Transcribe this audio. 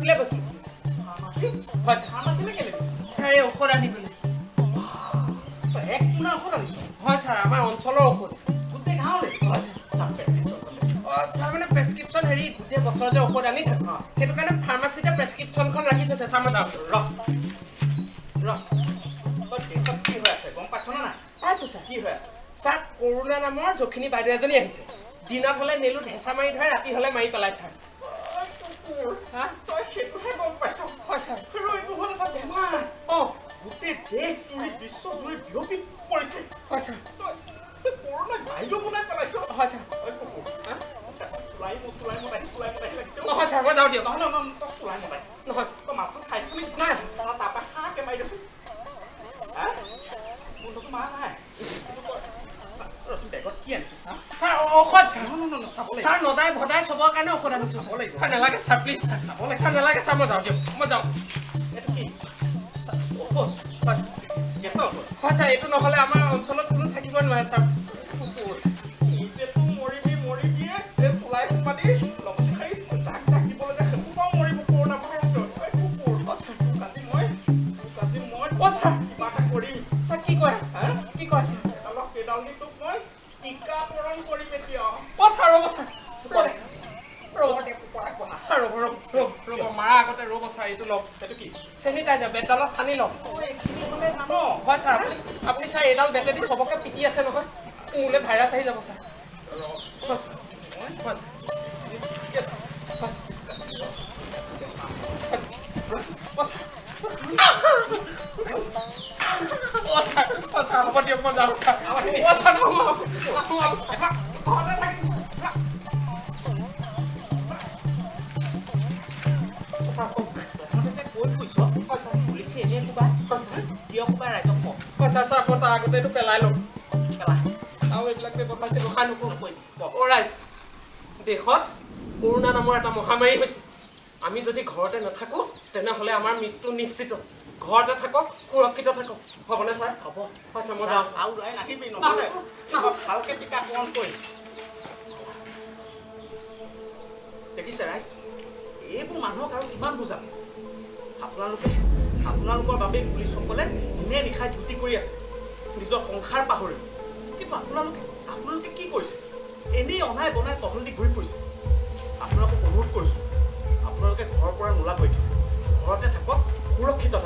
ফাৰ্মাচীলৈ গৈছিলোঁ। ফাৰ্মাচী? হয় ছাৰ। ফাৰ্মাচীলৈ কেলৈ গৈছিলি? ছাৰ, এই ঔষধ আনিবলৈ। তই এক মোনা ঔষধ আনিছ? হয় ছাৰ, আমাৰ অঞ্চলৰ ঔষধ। গোটেই গাঁৱলৈ? হয় ছাৰ। ছাৰ, প্ৰেছক্ৰিপশ্যনখন দে। অঁ ছাৰ, মানে প্ৰেছক্ৰিপশ্যন হেৰি গোটেই বছৰ যে ঔষধ আনি থাকোঁ, সেইটো কাৰণে ফাৰ্মাচীতে প্ৰেছক্ৰিপশ্যনখন ৰাখি থৈছে ছাৰ। মই যাওঁ। ৰ ৰ, তই দেশত কি হৈ আছে গম পাইছনে নাই? পাইছোঁ ছাৰ। কি হৈ আছে? ছাৰ, কৰোণা নামৰ যখিনী বাইদেউ এজনী আহিছে। দিনত হ'লে নেলুত হেঁচা মাৰি ধৰে, ৰাতি হ'লে মাৰি পেলাই ছাৰ। ঐ কুকুৰ, হা? তই সেইটোহে গম পাইছ? হয় ছাৰ। আৰু এইটো হ'ল এটা বেমাৰ। অঁ। গোটেই দেশ জুৰি, বিশ্ব জুৰি বিয়পি পৰিছে। হয় ছাৰ। তই তই কৰোণাক বাইদেউ বনাই পেলাইছ। হয় ছাৰ। ঐ কুকুৰ, হা? চুলাই মদ, চুলাই মদ আহি, চুলাই মদ আহি লাগিছে অ। নহয় ছাৰ, মই যাওঁ দিয়ক। নহয় নহয় নহয়, তই চুলাই মদ আহি। নহয় ছাৰ। তই মাছ চাছ খাইছ নেকি? নাই। অ, তাৰপৰা হাকে মাৰি দেচোন। হা, গোন্ধটো মাৰা নাই। কিন্তু তই ৰচোন, বেগত কি আনিছ চা। ছাৰ, ঔষধ ছাৰ। নহয় নহয় নহয়, চাব লাগিব। ছাৰ, নদাই ভদাই চবৰ কাৰণে ঔষধ আনিছোঁ। চাব লাগিব। ছাৰ, নালাগে ছাৰ, প্লিজ ছাৰ। চাব লাগিব। ছাৰ, নালাগে ছাৰ, মই যাওঁ দিয়ক, মই যাওঁ। এইটো কি ঔষধ? হয় ছাৰ। গেছৰ ঔষধ? হয় ছাৰ, এইটো নহ'লে আমাৰ অঞ্চলত কোনো থাকিব নোৱাৰে ছাৰ। কুকুৰ, নিজেতো মৰিবি মৰিবিয়ে, এই চুলাই সোপা দি লগতে সেই জাক জাক দিবলগীয়া সেইসোপাও মৰিব কৰোণা ভাইৰাছত। ঐ কুকুৰ, অ ছাৰ। তোক আজি মই অ ছাৰ। কিবা এটা কৰিম। ছাৰ, কি কয়? হা? কি কয় ছাৰ? এডালক কেইডাল দি তোক মই টীকাকৰণ কৰিম এতিয়া। অ ছাৰ, ৰ'ব ছাৰ, ৰ'ব ৰ'ব। ওপৰতে কুকুৰা বহা। ছাৰ, ৰ'ব ৰ'ব ৰ'ব ৰ'ব, মাৰা আগতে ৰ'ব ছাৰ, এইটো লওক। সেইটো কি? চেনিটাইজাৰ, বেতডালত সানি লওক। তই এইখিনি হ'লে জান? হয় ছাৰ। আপুনি ছাৰ, এইডাল বেতেদি চবকে পিটি আছে নহয়, মোলৈ ভাইৰাছ আহি যাব ছাৰ। হয় ছাৰ। হয় ছাৰ। হয় ছাৰ। হয় ছাৰ। অ ছাৰ, অ ছাৰ, অ ছাৰ, হ'ব দিয়ক, মই যাওঁ ছাৰ। অ ছাৰ, নাহো আৰু, নাহো আৰু ছাৰ। ঘৰতে থাকিম। ছাৰ, কওক। তহঁতে যে কৈ ফুৰিছ হয় ছাৰ। পুলিচে এনেই কোবাই, হয় ছাৰ। কিয় কোবাই ৰাইজক ক। হয় ছাৰ। ছাৰ, মই তাৰ আগতে এইটো পেলাই লওঁ। পেলা। আৰু এইবিলাক ব্যৱসায় চেৱসায় নকৰোঁ। নকৰিবি, ক। অ ৰাইজ, দেশত কৰোণা নামৰ এটা মহামাৰী হৈছে। আমি যদি ঘৰতে নাথাকোঁ তেনেহ'লে আমাৰ মৃত্যু নিশ্চিত। ঘৰতে থাকক, সুৰক্ষিত থাকক। হ'বনে ছাৰ? হ'ব। হয় ছাৰ, মই যাওঁ। আৰু ওলাই নাহিবি, নহ'লে ভালকে টীকাকৰণ কৰিম। দেখিছে ৰাইজ, এইবোৰ মানুহক আৰু কিমান বুজাব? আপোনালোকে, আপোনালোকৰ বাবেই পুলিচসকলে দিনে নিশাই ডিউটি কৰি আছে, নিজৰ সংসাৰ পাহৰি। কিন্তু আপোনালোকে কি কৰিছে? এনেই অনাই বনাই টহল দি ঘূৰি ফুৰিছে। আপোনালোকক অনুৰোধ কৰিছোঁ, আপোনালোকে ঘৰৰ পৰা নোলাবই, ঘৰতে থাকক, সুৰক্ষিত থাকক।